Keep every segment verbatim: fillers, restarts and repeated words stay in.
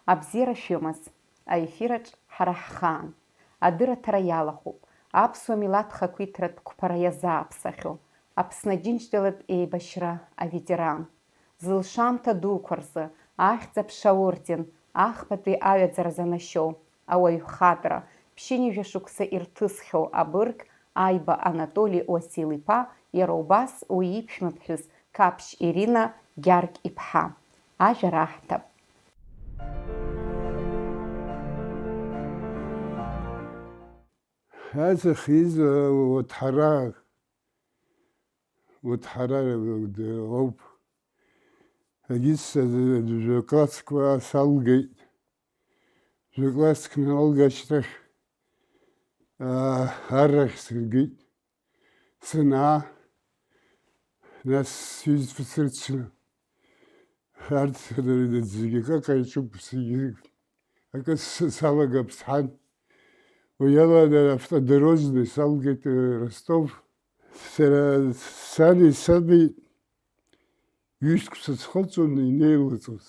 Абзиара шәымаз, аефираҿ ҳара ҳхаан. Адырраҭара иалахәуп, аԥсуа милаҭ хақәиҭратә қәԥара иазааԥсахьоу, Аԥсны Аџьынџьтәылатә еибашьра аветеран. Зылшамҭа дуқәа рзы, Ахьӡ-аԥша аорден, ахԥатәи аҩаӡара занашьоу, ауаҩхатәра, ԥшьынҩажәа шықәса ирҭысхьоу абырг, Аиба Анатоли Уасил-иԥа, иара убас уи иԥшәмаԥҳәыс Қаԥшь Ирина Гьаргь-иԥҳа. Ажәа раҳҭап. Аҵх иза уҭҳара, уҭҳара ауп. Егьыс жәа-классқәа салгеит. Жәа-класск налга ашьҭахь, аа, аррахь сыргеит. Санаа, нас сҩызцәа срыцны, арҭ зегьы акака иаҿуп, зегьы акы с-, салагап сҳәан. Уи ала автодорожный салгеит, э, Ростов. Сара сани саби ҩышықәса схыҵуан инеилыҵуаз.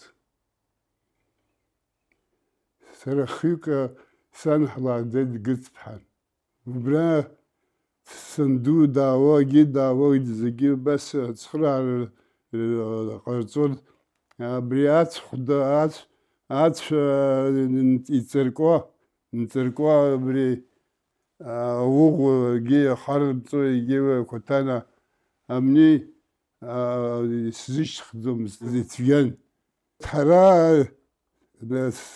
Сара хҩык, а, сан ҳлааӡеит Гыцԥҳан. Убра санду даауа, агьи даауа, зегьы убас ацхыраара, э, ҟарҵон. Абри ацә хәда, ацә, ацә, а, н-, иҵыркуа, нҵыркуа абри, а, уӷәгьы ахарҵо, егьи уи ақәаҭана амни, а, исзышьҭхӡомызт, ицәгьан. Ҳара,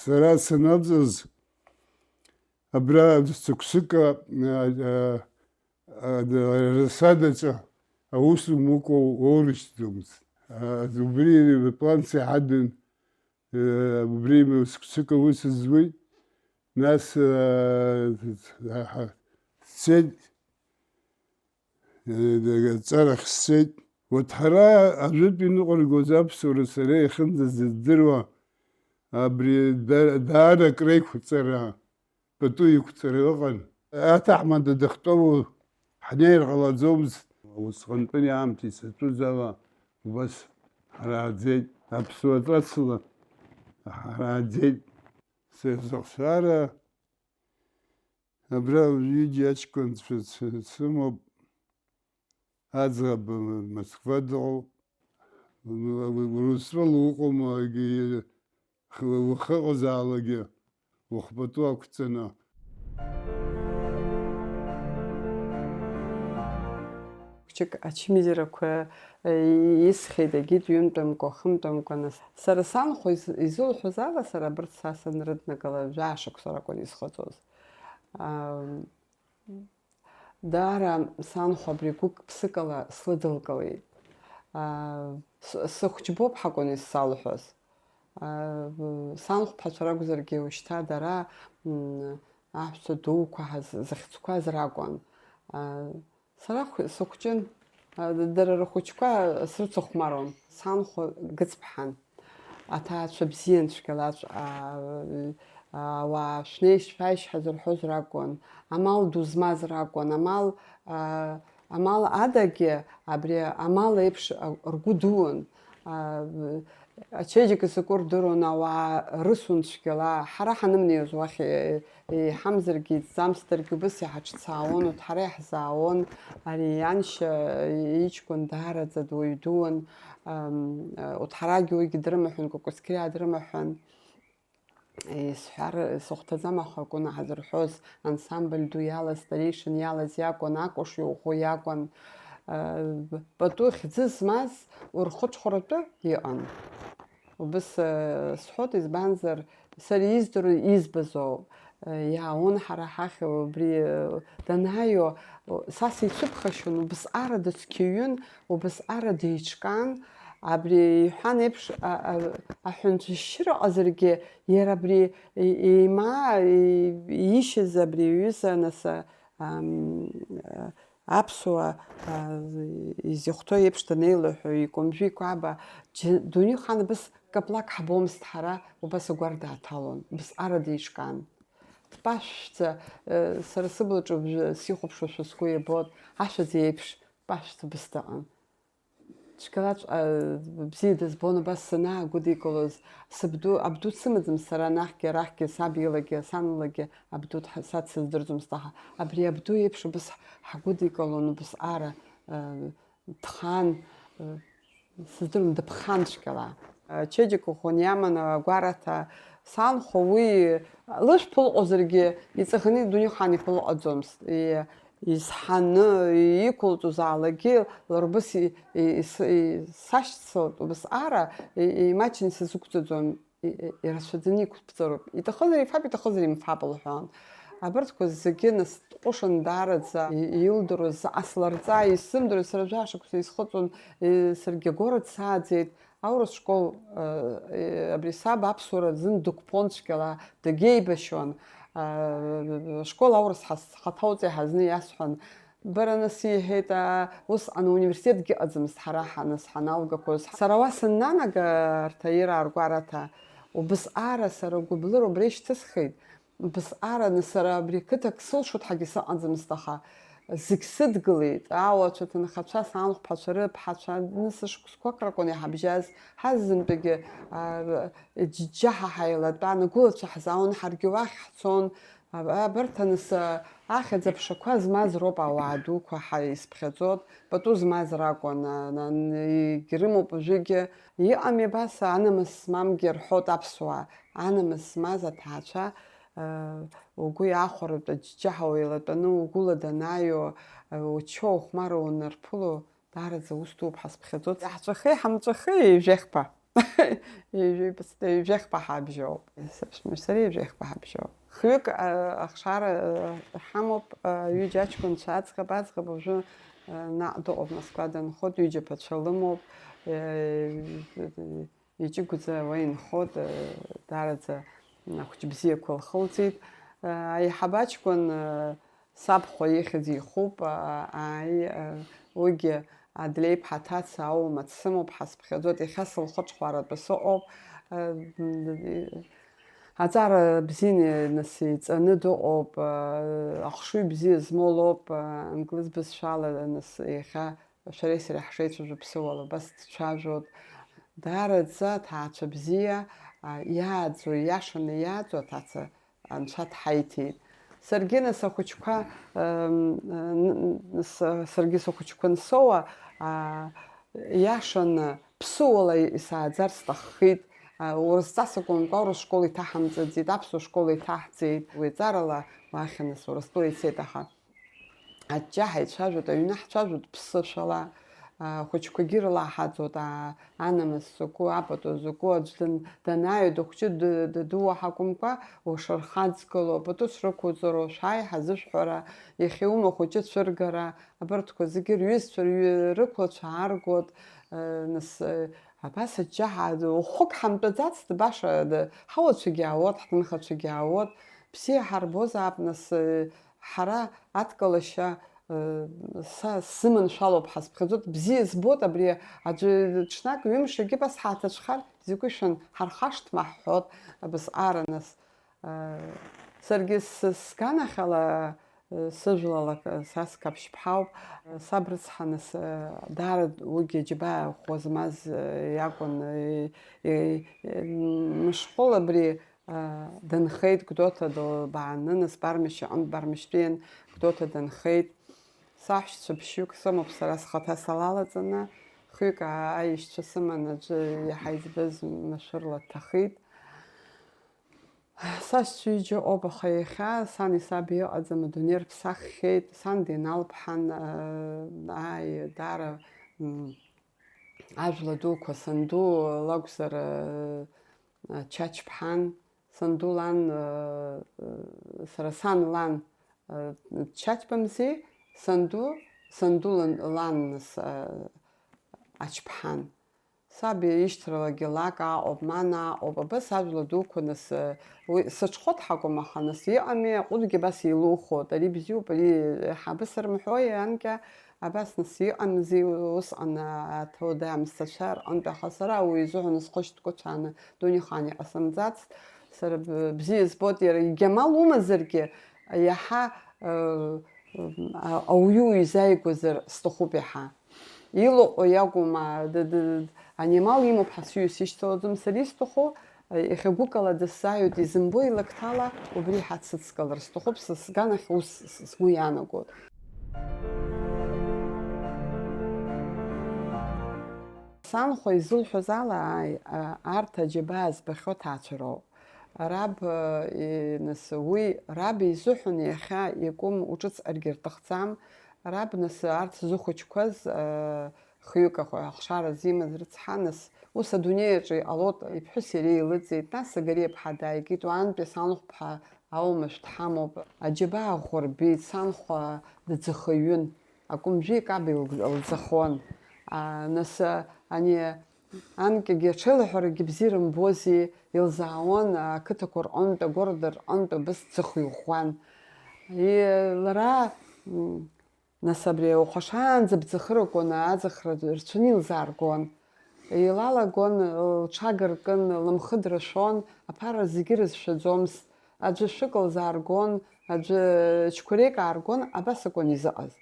сара санаҵаз, абра цықәсыка, а, а, а, расадаҿы аус умукәа уоурышьҭӡомызт. А, убри планс иҳадын, э, убри цықәсыка аус зуеит. Нас, э, ҳа-, сцеит. Ҵарахь сцеит. Урҭ ҳара ажәытә иныҟәыргоз аԥсуара сара иахьынӡасыздыруа, абри да-, даара акреиқәҵара, пату иқәҵара ыҟан. Аҭаҳмада дахьтәоу ҳнеир ҟалаӡомызт. Усҟантәи аамҭа исаҿыз ала убас ҳрааӡеит, аԥсуа ҵасла ҳрааӡеит. Сызыхшара абра ҩыџьа аҷкәынцәа сы-, сымоуп. Аӡӷаб Москва дыҟоуп. Урыстәыла уҟоума, егьи, ухы ыҟазаалакгьы, ухпату ақәҵаны. Хәыҷык ачымазарақәа, э, исхьеит, егьит ҩынтәамкәа, хынтәамкәа, нас. Сара санхәа из-, изылҳәоз ала, сара абырҭ са санрыднагала, жәаа шықәса ракәын исхыҵуаз. Ам, Даара санхәа абри гәык-ԥсыкала слыдылкылеит. Аа, с-, сыхәҷбоуп ҳакәын исзалҳәоз. Аа, санхәԥҳацәа ракәзаргьы, уажәшьҭа дара, м, аҳәса дуқәа ҳаз-, зыхьӡқәаз ракәын. Аа, сара хә-, сыхәҷын. Аа, д-, дара рыхәыҷқәа срыцыхәмаруан. Санхәа гыцԥҳан. Аҭаацәа бзиан цәгьала аҵә-, а, а, ауаа шәнеишь-шәааишь ҳазырҳәоз ракәын, амал ду змаз ракәын, амал, а, амал адагьы абри амал еиԥш, а, ргәы дуун. А, ачеиџьыка закәу рдыруан, ауаа рысун цәгьала. Ҳара ҳанымнеиуаз уахь, е-, еиҳамзаргьы, иҵӡамзҭаргьы убыс иҳаҿцаауан, урҭ ҳара иаҳзаауан. Ари ианшьа иҷкәын даараӡа дуаҩ дуун. Ам, урҭ ҳарагьы уигьы дрымаҳәын, Кәакәасқьриаа дрымаҳәын. Исҳәар сыхәҭаӡам, аха акәын ҳазырҳәоз, ансамбль ду иалаз, старейшин иалаз иакәын, акәаш иӷәӷәо иакәын. Пату хьӡы змаз урхыҽхәаратәы иҟан. Убыс, э, сҳәоит, избанзар, сара издыруа, избазоуп. Э, иаауан ҳара ҳахь убри, э, данааиуа, о, са сицәыԥхашьон, убысҟара дыцқьаҩын, убысҟара деиҿкаан, абри иҳәан еиԥш, а, а, аҳәынҵәышьшьыра ҟазаргьы, иара абри и-, еимаа, и-, иишьыз абри иҩыза, нас, а, ам, а, аԥсуа, а, изихәҭоу еиԥш данеилаҳәо, икәымжәы икәаба, џь-, дунеихаан абас каплак ҳбомызт ҳара, убас агәар дааҭалон, убысҟара деиҿкаан. Пашәӡа, э, сара сыблаҿы уажәы сихәаԥшуашәа сгәы иабоит, ашәаӡа еиԥш пашәӡа убыс дыҟан. Цәгьалаҵәҟьа бзиа дызбон абас санаагәыдикылоз, сабду, абду дсымаӡам сара анахьгьы, арахьгьы, саб илагьы, сан илагьы абду дҳа-, са дсыздырӡомызт, аха абри абду еиԥш убас ҳгәыдикылон, убас ара, э, дхан, э, сыздырам, дыԥхан цәгьала. Э, Чеџьыка Хәын иаман агәараҭа, санхәа уи лышә ԥылҟозаргьы, иҵаӷаны идунеи хаан иԥылҟаӡомызт. И-, изҳаны иқәылҵозаалакгьы, лара убас и-, и-, ис-, и-, сашьцылт убас ара, и-, имаҷны сазықәҵаӡом, и-, и-, ирацәаӡаны иқәԥҵароуп. Иҭахызар ифап, иҭахызар имфап, лҳәон. Абарҭқәа зегьы нас дҟәышын даараӡа, и-, илдыруаз заҟа сларҵа, исзымдыруаз, сара жәа шықәса исхыҵуан, и-, саргьы агәыла дсааӡеит. Аурыс школ, э, э, абри саб аԥсуара зын дықәԥон цәгьала, дагьеибашьуан. Э, школ аурыс ҳас-, ҳаҭауҵеи ҳазны иасҳәан, бара, нас, иҳәеит, а, усҟан ауниверситетгьы ыҟаӡамызт ҳара ҳаныс ҳаналгақәоз. Сара уа саннанага, арҭ аира аргәараҭа, убысҟара сара гәыблыра убра ишьҭысхит. Бысҟараны сара абри қыҭак сылшоит ҳәагьы сыҟаӡамызт, аха зегь сыдгылеит, ауацәа, аҭынхацәа, санхәԥҳацәа рыԥҳацәа, аны сышықәсқәак ракәын иҳабжьаз, ҳазынтәыгьы, а, џьаҳа ҳаилатәан, агәылацәа ҳзаауан, ҳаргьы уахь ҳцон. А, абарҭ аныс, а, ахьӡ-аԥшақәа змаз роуп ауаа дуқәа ҳәа исԥхьаӡот, пату змаз ракәын, а, на-, егьрымоуп уажәыгьы. Иҟами абас, анамыс змамгьы рҳәот аԥсуаа, анамыс змаз аҭаацәа, а, угәы иахәаратәы џьаҳа уеилатәаны угәыла данааио, а, уччо ухәмаруа унарԥыло, даараӡа ус дууп ҳазԥхьаӡоит. Иаҳҵәахеи ҳамҵәахеи ҩажәеи хԥа. Ҩажәеи ԥсҭа, ҩажәеи хԥа ҳабжьоуп. Саԥшәмеи сареи ҩажәеи хԥа ҳабжьоуп. Хҩык, а, ахшара, а, ҳамоуп, а, ҩыџьа аҷкәынцәа аӡӷаб, аӡӷаб уажәы, а, наҟ дыҟоуп, Москва дынхоит, ҩыџьа ԥацәа лымоуп. Э, Иҷыгәӡа уа инхот, э, даараӡа ахәыҷ бзиақәа лхылҵит. Э, аиҳаб аҷкәын, э, сабхәа ихьӡ ихуп, а, ааи, э, уигьы Адлеиԥҳа ҭаца аума дсымоуп, ҳасԥхьаӡоит, иахьа сылхыҽхәаратәы сыҟоуп. Э, м, аҵара бзианы нас иҵаны дыҟоуп, э, ахшыҩ бзиа змоу лоуп, э, англыз бызшәала нас иахьа шәареи сареи ҳшеицәажәо ԥсыуала убас дцәажәоит. Даараӡа аҭаацәа бзиа, а, иааӡо, ииашаны иааӡо аҭаца анцәа дҳаиҭеит. Саргьы нас ахәыҷқәа, м, н-, н-, с-, саргьы сахәыҷқәа ансоуа, а, ииашаны ԥсыуала исааӡар сҭаххеит. А, урысҵас акәымкәа, урыс школ иҭаҳамҵаӡеит, аԥсуа школ иҭаҳҵеит. Уи аҵарала уахь нас Урыстәыла ицеит, аха аҷҷаҳәа ицәажәоит, аҩны ҳцәажәоит ԥсышәала, а, хәыҷқәагьы рылаҳаӡоит, а, анамыс закәу, апату закәу, аӡә дан-, данааиуа дыхәҷы д-, дадуа ҳакәымкәа, ушырхаҵгыло, пату срықәуҵароуп, шәааи ҳазышәҳәара, иахьа иума хәыҷы цәыргара, абарҭқәа зегьы рҩызцәа рҩы-, рықәлацәа ааргоит, э, нас, э, абас аҷҷаҳәа, хәык ҳамтәаӡацт, баша, д-, ҳауацәагьы аауеит, ҳҭынхацәагьы аауеит, бзиа ҳарбозаап, нас, э, ҳара адкылашьа, э, са сзыманшәалоуп ҳазԥхьаӡоит, бзиа збоит абри аӡәы ҽнак ҩымшагьы абас ҳааҭацәхар, изакәи шәан, ҳархашҭма ҳҳәоит, абас ара нас, э, саргьы сы-, сганахьала, э, сыжәлала, э, са сқаԥшьԥҳауп, э, саб рыцҳа нас, э, даара уигьы џьабаа ӷәӷәа змаз, э, иакәын, э, э, э, мышкәыл абри, Данхеит Гәдоуҭа дылбааны, нас Бармишь аҟынтә, Бармиштәиан Гәдоуҭа данхеит. Саҳәшьцәа ԥшьҩык сымоуп сара схаҭа салалаҵаны, хҩык аа-, аишьцәа сыман аӡәы иаҳа иӡбаз машәырла дҭахеит. Сашьцәа ҩыџьа ыҟоуп, аха иахьа сани саби ыҟаӡам, адунеи рыԥсаххьеит, сан диналԥҳан, ааи, даара, м, ажәла дуқәа санду лакәзар, Чачԥҳан, санду лан, сара сан лан, Чачба мзи, санду, санду лан, лан, Ачԥҳан. Саб ишьҭралагьы лак аҟоуп, мана аҟоуп, абас ажәла дуқәа нас, уи сыҽхәыҭҳакуам, аха нас иҟами, аҟәыдгьы абас еилухоит, ари бзиоуп, ари ҳабыс рымҳәои анкьа, Абас нас иҟамзи усҟан аҭоудаамсҭацәа рҟынтә, аха сара уи изыҳәан схы шьҭкәыцәааны дунеихаан иҟасымҵацт. Сара б-, бзиа збоит иара, егьа мал умазаргьы, иаҳа, э, а-, ауаҩы уизааигәазар сҭахуп иаҳа. Илыҟәо иакәым, а, д-, д-, д-, анимал имоуп ҳәа сҩы сишьҭалаӡом, сара исҭаху, а, иахьа гәыкала дысзааиуеит, изымбо илакҭала убри ҳацыцкылар сҭахуп, са сганахь ус с-, сгәы иаанагоит. Санхәа изылҳәоз ала, ааи, а, арҭ аџьабаа збахьоу ҭаацәароуп. Раб, э, и-, нас уи раб изыҳәан иахьа иакәым уҿыҵҟьаргьы рҭахӡам. Раб, нас арҭ зыхәыҷқәаз, э, хҩык ахә-, ахшара зимаз рыцҳа, нас ус адунеи аҿы иҟалоит, иԥҳәыс иара илыҵит, нас Агари-иԥҳа дааигеит, уаантәи санхәԥҳа ауамашәа дҳамоуп. Аџьабаа ӷәӷәа рбеит, санхәа дӡахаҩын, акәымжәи каби лг-, лӡахон. А, нас, а, ани Анкьагьы аҽеилаҳәарагьы бзиа рымбози, илзаауан ақыҭақәа рҟынтә, агәырда рҟынтә абас ӡыхҩы ӷәӷәан. И-, лара, м, нас абри ауха шаанӡа бӡахы ракәын, аӡахра рцәаны илзааргон. Еилалагон, лҽага ркын, лымхы драшәон, аԥара зегьы рызшәаӡомызт. Аӡәы шәык лзааргон, аӡәы чқәреик ааргон, абас акәын изыҟаз.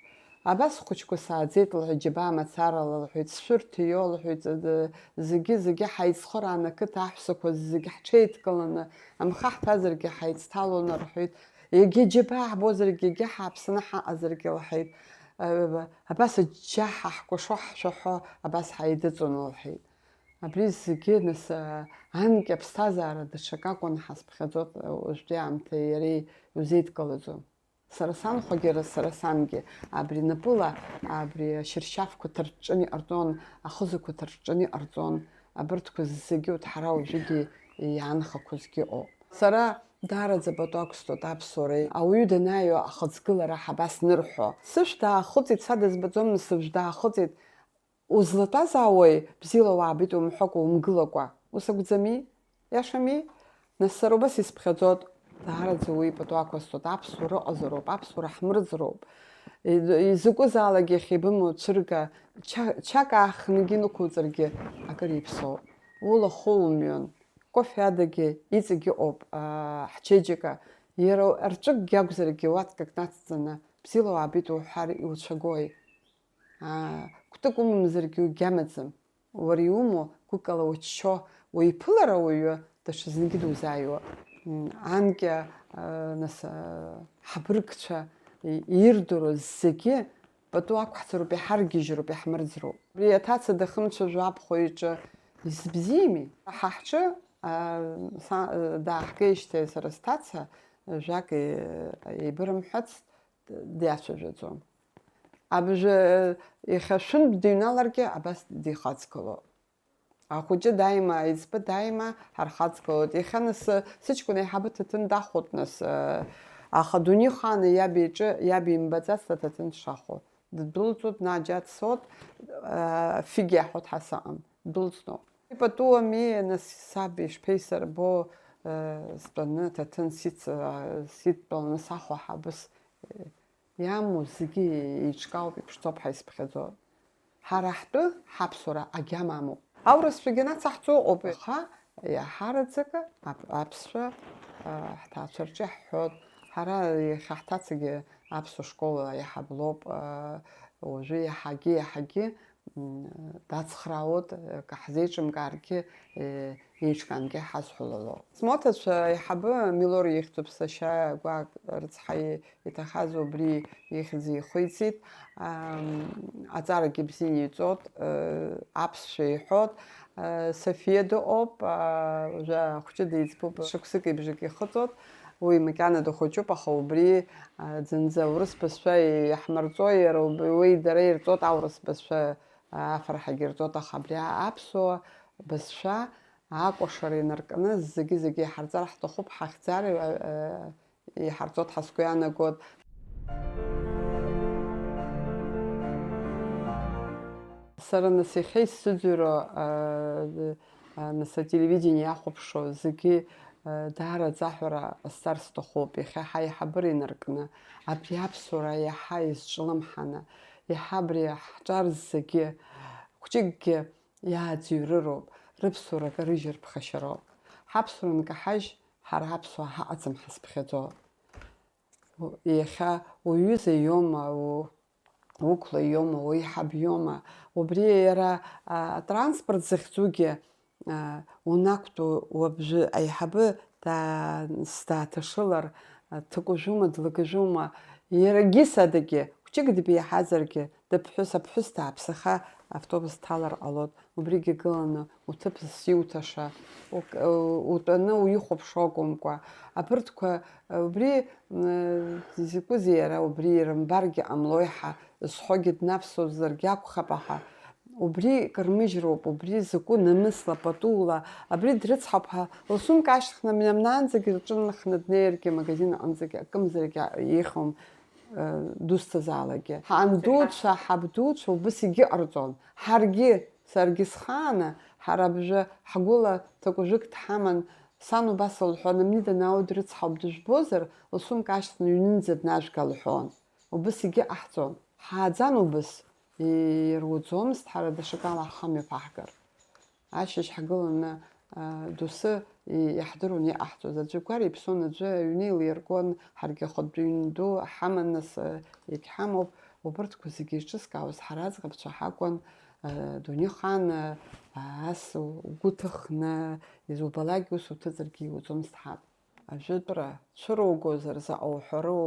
Абас схәыҷқәа сааӡеит, лҳәеит, џьабаа мацарала, лҳәеит, сшәырҭио, лҳәеит, д-, зегьы, зегьы ҳаицхыраан, ақыҭа аҳәсақәа зегьы ҳҽеидкыланы, амха ҳҭазаргьы ҳаицҭалон, рҳәеит, егьа џьабаа ҳбозаргьы, егьа ҳааԥсаны ҳаҟазаргьы, лҳәеит, абас аџьа ҳаҳкәашо, ҳшәаҳәо, абас ҳаидыҵон, лҳәеит. Абри зегьы, нас, а, анкьа аԥсҭазаара даҽак акәын ҳазԥхьаӡоит, а, уажәтәи аамҭеи иареи иузеидкылаӡом. Сара санхәагьы, ра-, сара сангьы абри напыла, абри ашьыршьафқәа ҭарҿҿаны иҟарҵон, ахызақәа ҭарҿҿаны иҟарҵон, абырҭқәа зегьы урҭ ҳара уажәыгьы иаанхақәозгьы ыҟоуп. Сара даараӡа пату ақәсҵоит аԥсуареи, ауаҩы данааио ахыҵгылара ҳабас нырҳәо. Сышә даахыҵит, са дызбаӡомызт, сыжә даахыҵит. Узлатәазаауеи, бзиала уаабеит умҳәакәа, умгылакәа? Ус акәӡами? Иашами? Нас сара убас исԥхьаӡоит, даараӡа уи пату ақәысҵоит, аԥсуара ыҟазароуп, аԥсуара ҳмырӡроуп. И-, изакәызаалак иахьа ибымоу цәырга, ча-, чак аахынгьы инықәуҵаргьы акыр иԥсоуп. Улахәы умҩан, кофе адагьы иҵегь ыҟоуп, аа, ҳчеиџьыка. Иара рҵәыкгьы акәзаргьы уаткак нацҵаны, бзиала уаабеит уҳәар иуцәагои? Аа, кәтык умамзаргьы угьамаӡам. Уара иумоу гәыкала уччо, уиԥылара ауаҩы даҽазныгьы дузааиуа. М, анкьа, аа, нас, аа, ҳабыргцәа и-, ирдыруаз зегьы пату ақәҳҵароуп, иҳаргьежьроуп, иаҳмырӡроуп. Абри аҭаца дахымцәажәо абхәа иҿы изыбзиами? Ҳа ҳҿы, аа, са-, дааҳгеижьҭеи сара сҭаца, жәак и-, еибырымҳәацт, диацәажәаӡом. Абжа, иахьа шәынтә дыҩналаргьы абас дихаҵгылоуп. Ахәыҷы дааима, аиҵбы дааима, ҳархаҵгылоит. Иахьа нас, сыҷкәын аиҳабы ҭаҭын дахәоит нас, аха дунеихааны иаб иҿы, иаб имбаӡацт аҭаҭын дшахәо. Ддәылҵуеит, наџьа дцоит, фигьа ҳәа дҳасаҟам. Ддәылҵноуп. Ипату ами, нас, саб ишԥеисырбо, стәаны аҭаҭын сиц-, сидтәаланы сахәо ҳабыс, иамоу зегьы еиҿкаауп, иԥшӡоуп ҳәа исԥхьаӡоит. Ҳара ҳтәы, ҳаԥсуара агьама амоуп. Аурысшәагьы нацаҳҵо ыҟоуп, аха иаҳараӡакы ап-, аԥсшәа, а, ҳҭаацәа рҿы иаҳҳәоит. Ҳара иахьа ҳҭацагьы аԥсуа школ иаҳаблоуп, а, уажәы иаҳагьы, иаҳагьы, м, дацхраауеит, акы ҳзеиҿымкааргьы, е, еиҿкаангьы ҳазҳәалало. Смоҭацәа аиҳабы Милор ихьӡуп, сашьа гәаак рыцҳа иҭахаз убри ихьӡ ихиҵеит. Ам, аҵарагьы бзианы иҵоит, э, аԥсшәа иҳәоит. Э, Софиа дыҟоуп, а, уажәы ахәҷы деиҵбуп, шықәсыки бжаки ихыҵуеит. Уи макьана дыхәыҷуп, аха убри, а, зынӡа урыс бызшәа иаҳмырҵо, иара уб-, уи дара ирҵоит аурыс бызшәа, а, афырҳагьы ирҵоит, аха абри аԥсуа бызшәа акәашара инаркны зегьы-зегьы иҳарҵар ҳҭахуп, ҳахьӡар, а, а, иҳарҵоит ҳәа сгәы иаанагоит. Сара нас иахьа исзыӡырҩуа, а, а, нас ателевидение иахәаԥшуа зегьы, а, даара аӡаҳәара ҟасҵар сҭахуп, иахьа ҳаиҳабыра инаркны, абри аԥсуара иаҳа изҿлымҳаны, иаҳа абри ҳҿар зегьы, хәҷыкгьы иааӡырҩроуп, рыԥсуара карыжьыр ԥхашьароуп. Ҳаԥсуара нкаҳажь, ҳара аԥсуаа ҳаҟаӡам ҳазԥхьаӡо. Иахьа уҩыза иоума, у-, уқәла иоума, уеиҳаб иоума, убри иара, а, атранспорт захьӡугьы, а, унақәтәоу уабжьы аиҳабы даанс дааҭашылар, а, дҭакәажәума, длыгажәума, иарагьы садагьы, хәҷык дбеиҳазаргьы, дыԥҳәыс, аԥҳәыс дааԥсаха, автобус дҭалар ҟалоит, убригьы гыланы уҭыԥ зиуҭаша, ук-, утәаны уихәаԥшуа акәымкәа, абырҭқәа, убри, м, изакәызеи иара, убри ирымбаргьы ҟамлои ҳәа зҳәогьы днавсозаргьы акәхап, аха убри кырмыжьроуп, убри закәу намысла, патула, абри дрыцҳауп ҳәа, лсумка ашьҭыхны, мҩамнаанӡагьы лҿыналханы днеиргьы, амагазин аҟынӡагьы акымзарак иа-, еиӷьум, э, дусҭазаалакгьы. Ҳандуцәа, ҳабдуцәа убыс егьыҟарҵон. Ҳаргьы, саргьы схааны, ҳара абжа ҳгәыла ҭакәажәык дҳаман, сан убас лҳәон, амни данаауа дрыцҳауп, дыжәбозар, лсумка ашьҭыхны иҩнынӡа днажәга лҳәон. Убыс егьыҟаҳҵон. Ҳааӡан убыс, ируӡомызт ҳара даҽакала ҳхы амҩаԥаҳгар. Ашьыжь ҳгыланы, а, доусы и-, иаҳдыруан иҟаҳҵоз. Аӡәы гәара иԥсон, аӡәы аҩны илиргон, ҳаргьы ахатәы ҩны ду ҳаман, нас, а, егьҳамоуп. Убырҭқәа зегьы зҿызкаауаз ҳара аӡӷабцәа ҳакәын, а, дунеихаан, а, ас угәы ҭыхны, изубалакгьы ус уҭыҵыргьы иуӡомызт ҳаб. Ажәытәра цәыругозар, заҟа уҳәару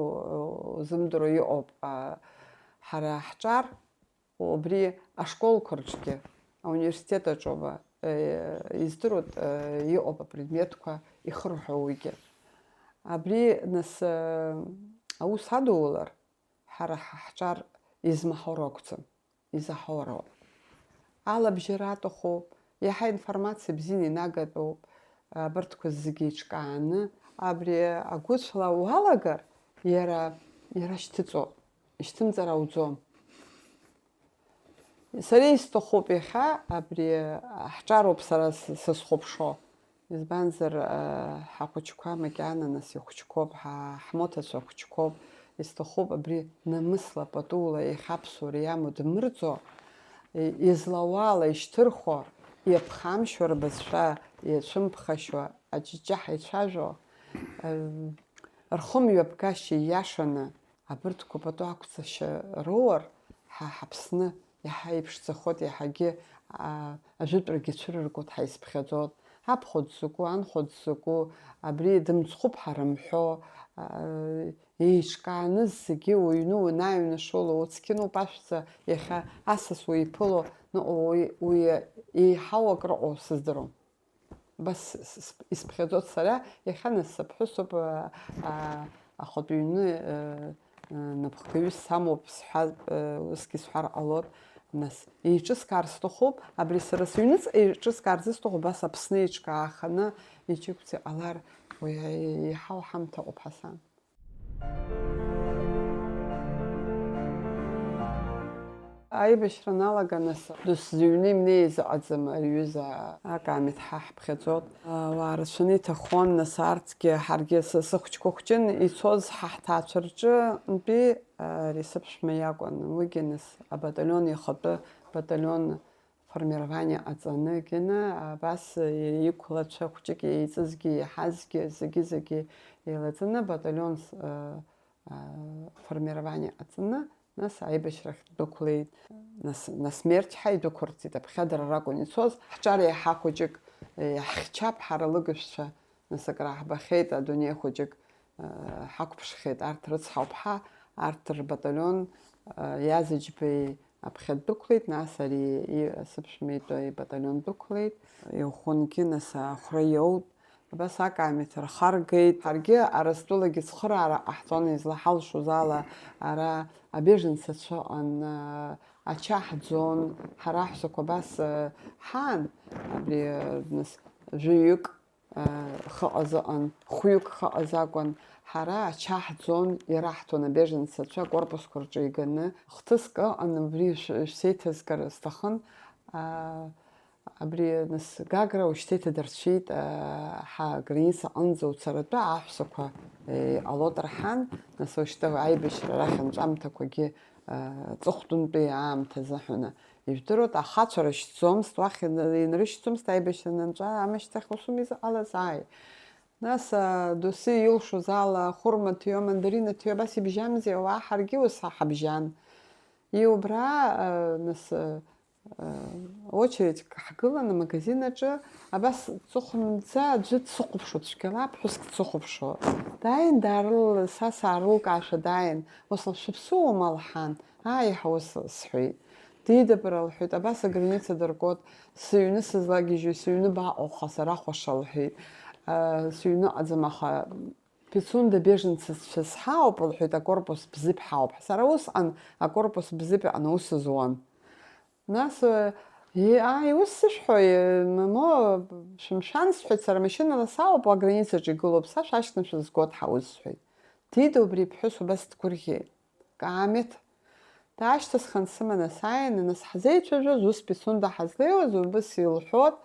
узымдыруа иҟоуп. А, ҳара ҳҿар убри ашколқәа рҿгьы, ауниверситет аҿоума, э, издыруеит, э, иҟоуп апредметқәа ихырҳәо уигьы. Абри, нас, э, аус адуулар, ҳара ҳа-, ҳҿар измаҳаур акәӡам, изаҳауроуп. Алабжьара аҭахуп, иаҳа информациа бзианы инагатәуп, абарҭқәа зегьы еиҿкааны, абри агәыцәла уалагар, иара, иара шьҭыҵуа, ишьҭымҵар ауӡом. Сара исҭахуп иахьа, абри ҳҿароуп сара с-, сызхәаԥшуа. Избанзар, а, ҳахәыҷқәа макьана нас ихәыҷқәоуп, ҳа-, ҳмоҭацәа хәыҷқәоуп. Исҭахуп абри намысла, патула иахьа аԥсуара иамоу дмырӡо, и-, излауала ишьҭырхуа, иаԥхамшьо рбызшәа, иацәымԥхашьо, аҷыҷҷаҳәа ицәажәо, ам, рхымҩаԥгашьа ииашаны, абырҭқәа пату ақәҵашьа роур, ҳа ҳаԥсны иаҳа иԥшӡахоит, иаҳагьы, а, ажәытәрагьы цәырыргоит ҳәа исԥхьаӡоит. Аԥхыӡ закәу, анхәыӡ закәу, абри дымцхәуп ҳәа рымҳәо, а, еиҿкааны зегьы уҩны уанааҩнашола, уцқьынуп ашәҵа, иахьа асас уиԥыло, ныҟәо уи, уи еиҳау акрыҟоу сыздыруам. Бас с-, с-, исԥхьаӡоит сара, иахьа нас сыԥҳәысуп, а, а, ахатә ҩны, а, а, напхгаҩыс самоуп сҳәа, а, усгьы сҳәар ҟалоит. Нас еиҿыскаар сҭахуп, абри сара сыҩныҵҟа еиҿыскаар зысҭаху, убас Аԥсны еиҿкааханы иҷыгәӡа иҟалар, уи еиҳау ҳамҭа ыҟоуп ҳәа сан. Аибашьра аналага, нас, досзыҩны имнеиз ыҟаӡам, ари ҩыза акаамеҭ ҳа ҳԥхьаӡоит. Ауаа рацәаны иҭахон, нас, арҭгьы, ҳаргьы, сы-, сыхәыҷқәа хәҷын, ицоз ҳа ҳҭаацәа рҿынтәи, ари сыԥшәма иакәын. Уигьы, нас, абаталион ихатәы баталион формирование ҟаҵаны, Гена абас иқәлацәа хәҷык еиҵызгьы, иаҳазгьы, зегьы-зегьы еилаҵаны, баталион, э, э, формирование ҟаҵаны, нас аибашьрахь дәықәлеит. Нас, нас Мерч ҳәа идәықәырҵеит, аԥхьа дара ракәын ицоз. Ҳҿар еиҳа хәыҷык, э, иаҳхьчап ҳара лыгажәцәа. Нас акрааҳбахьеит, адунеи хәыҷык, э, ҳақәԥшхьеит, арҭ рыцҳауп ҳа, арҭ рбаталион, э, Иазыџьбеи аԥхьа дәықәлеит, нас ари и-, сыԥшәма итәы ибаталион дәықәлеит, иӷәӷәангьы нас ахәра иоут, абас акаамеҭ рхаргеит. Ҳаргьы Арыстәылагьы цхыраара ҟаҳҵон, излаҳалшоз ала, ара абеженцәа ыҟан, э, ача ҳӡон, ҳара аҳәсақәа абас, э, ҳаан, абри, э, нас, жәаҩык, хыҟаз ыҟан, хәҩык хыҟаз акәын. Ҳара ача ҳӡон, ираҳҭон абеженцәа акорпусқәа рҿы иганы, хҭыск ыҟан, убри шә-, шәсеиҭазгар сҭахын. Аа, абри, нас, Гагра ушьҭа иҭадырцәеит, аа, ҳа граница аҟынӡа уцаратәы аҳәсақәа, е, иҟалоит рҳан, нас, ушьҭа аибашьра рахь анҵәамҭақәагьы, аа, ҵыхәтәантәи аамҭазы ҳәаны. Ижәдыруеит, ахацәа рышьҭӡомызт, уахь ин-, инрышьҭӡомызт аибашьра анынҵәа, амышьҭахь усуми изыҟалаз, ааи. Нас, а, доусы илшоз ала, хәырма ҭиуа, мандарина ҭиуа, абас ибжьамзи, ауаа, ҳаргьы ус ҳабжьан. И убра, э, нас, э, очередьк ҳгыланы амагазин аҿы, абас ҵыхәмӡа аӡәы дсыхәаԥшуа, цәгьала ԥҳәыск дсыхәаԥшуа. Дааин, даарыл-, са саарылкаашәа дааин, ус лшәыԥсуоума лҳәан, ааи, ҳаус сҳәеит. Дидыпра лҳәеит, абас аграница дыргоит, сыҩны сызлагьежьуеит, сыҩны баҟоуха, сара хәаша лҳәеит. Э, сыҩныҟаӡам, аха Пицунда беженццәа сҳауп, лҳәеит, акорпус бзыԥ ҳауп. Сара усҟан акорпус бзыԥ аҟны аус зуан. Нас, э, е-, ааи, ус сышәҳәои, э, мамо, шәымшәан, сҳәеит, сара машьынала саауп, аграницаҿы игылоуп, са шәашьҭан шәызгоит ҳаус, сҳәеит. Дида убри иԥҳәыс убас дгәырӷьеит. Каамеҭ. Даашьҭысхын сыманы сааины, нас ҳзеицәажәоз, ус Пицунда ҳазлеиуаз, убыс илҳәот,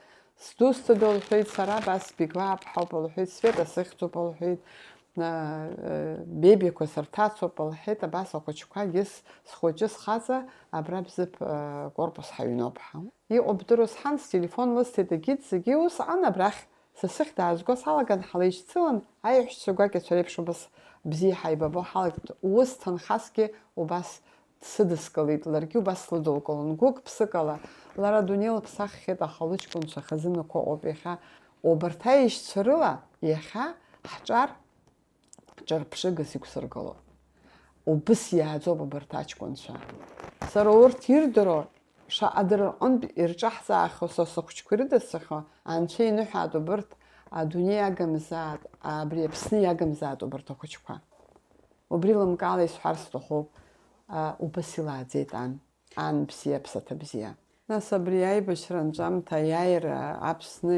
сдусҭада лҳәеит, сара абас Беглаа ҳауп лҳәеит, Света сыхьӡуп лҳәеит, э, э, Бебиқәа сырҭацоуп лҳәеит, абас ахәыҷқәагьы с-, схәыҷы схаҵа абра Бзыԥ, э, корпус ҳаҩноуп ҳа. Иҟоу бдыруаз ҳан, стелефон лысҭеит, егьит зегьы усҟан абрахь Са сыхьӡ аазго салаган ҳлеишьцылан, аиҳәшьцәа гәакьацәа реиԥш убас бзиа ҳаибабо ҳалагт, ус ҭынхасгьы убас дсыдыскылеит, ларгьы убас слыдылкылон, гәык-ԥсыкала. Лара адунеи лыԥсаххьеит, аха лыҷкәынцәа хазынақәа ыҟоуп иахьа. Убарҭ аишьцәа рыла иахьа ҳҿар ҿырԥшыгас иқәсыргыло. Убыс иааӡоуп абарҭ аҷкәынцәа. Сара урҭ ирдыруа, шаҟа дара рҟынтә ирҿаҳҵаахьоу са сыхәҷқәа ирыдысҵахьоу, анцәа иныҳәааит убарҭ адунеи иагымзааит, абри Аԥсны иагымзааит убарҭ ахәыҷқәа. Убри лымкаала исҳәар сҭахуп, а, убыс илааӡеит ан. Ан бзиа, аԥсаҭа бзиа. Нас абри аибашьра анҵәамҭа аиааира Аԥсны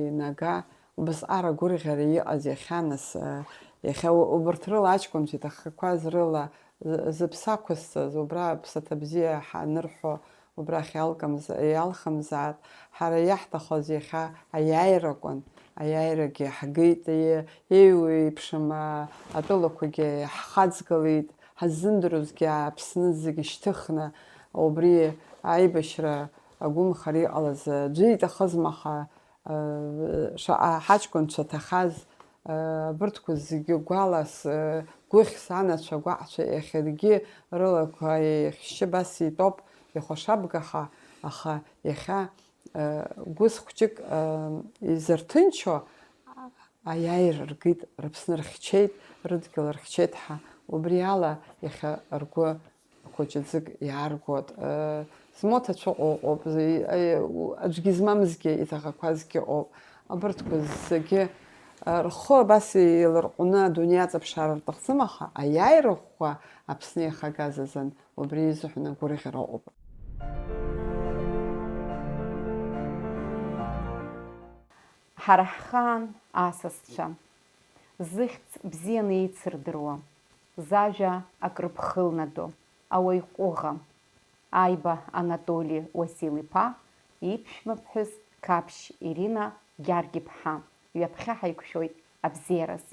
инага, убасҟак агәырӷьара иҟаз иахьа, нас, э, иахьа у-, убарҭ рыла аҷкәынцәа иҭахқәаз рыла, з-, зыԥсы ақәызҵаз, убра аԥсаҭа бзиа ҳанырҳәо, убрахь иалкымз-, иалхымзааит, ҳара иаҳҭахыз иахьа аиааира акәын, аиааирагьы ҳгеит, е-, еиуеиԥшым, а, атәылақәагьы ҳхаҵгылеит. Ҳаззымдыруазгьы Аԥсны зегьы шьҭыхны, убри аибашьра агәымхара иҟалаз аӡәы иҭахызма, аха, э, шаҟа ҳаҷкәынцәа ҭахаз, э, абырҭқәа зегьы гәалас, э, гәыхьс анацәа, гәаҟцәа иахьаргьы рылақәа еихьшьы абас итәоуп, ихәашабгаха, аха иахьа, э, гәыс хәҷык, э, изырҭынчо, Аиааира ргеит, рыԥсны рхьчеит, рыдгьыл рхьчеит ҳәа, убри ала иахьа ргәы хәыҷыӡык иааргоит. Э, змоҭацәа ыҟоуп, з-, э, аӡәгьы змамзгьы, иҭахақәазгьы ыҟоуп. Абарҭқәа зегьы, э, рхы абас еиларҟәны адунеи аҵаԥшаара рҭахӡам, аха аиааира ӷәӷәа Аԥсны иахагаз азын убри изыҳәан агәырӷьара ыҟоуп. Ҳара ҳхаан асасцәа, зыхьӡ бзианы еицырдыруа, зажәа акрыԥхылнадо, ауаҩ ҟәыӷа, Аиба Анатоли Уасил-иԥа иԥшәма ԥҳәыс Қаԥшь Ирина Гьаргь-иԥҳа, ҩаԥхьа ҳаиқәшәоит абзиараз.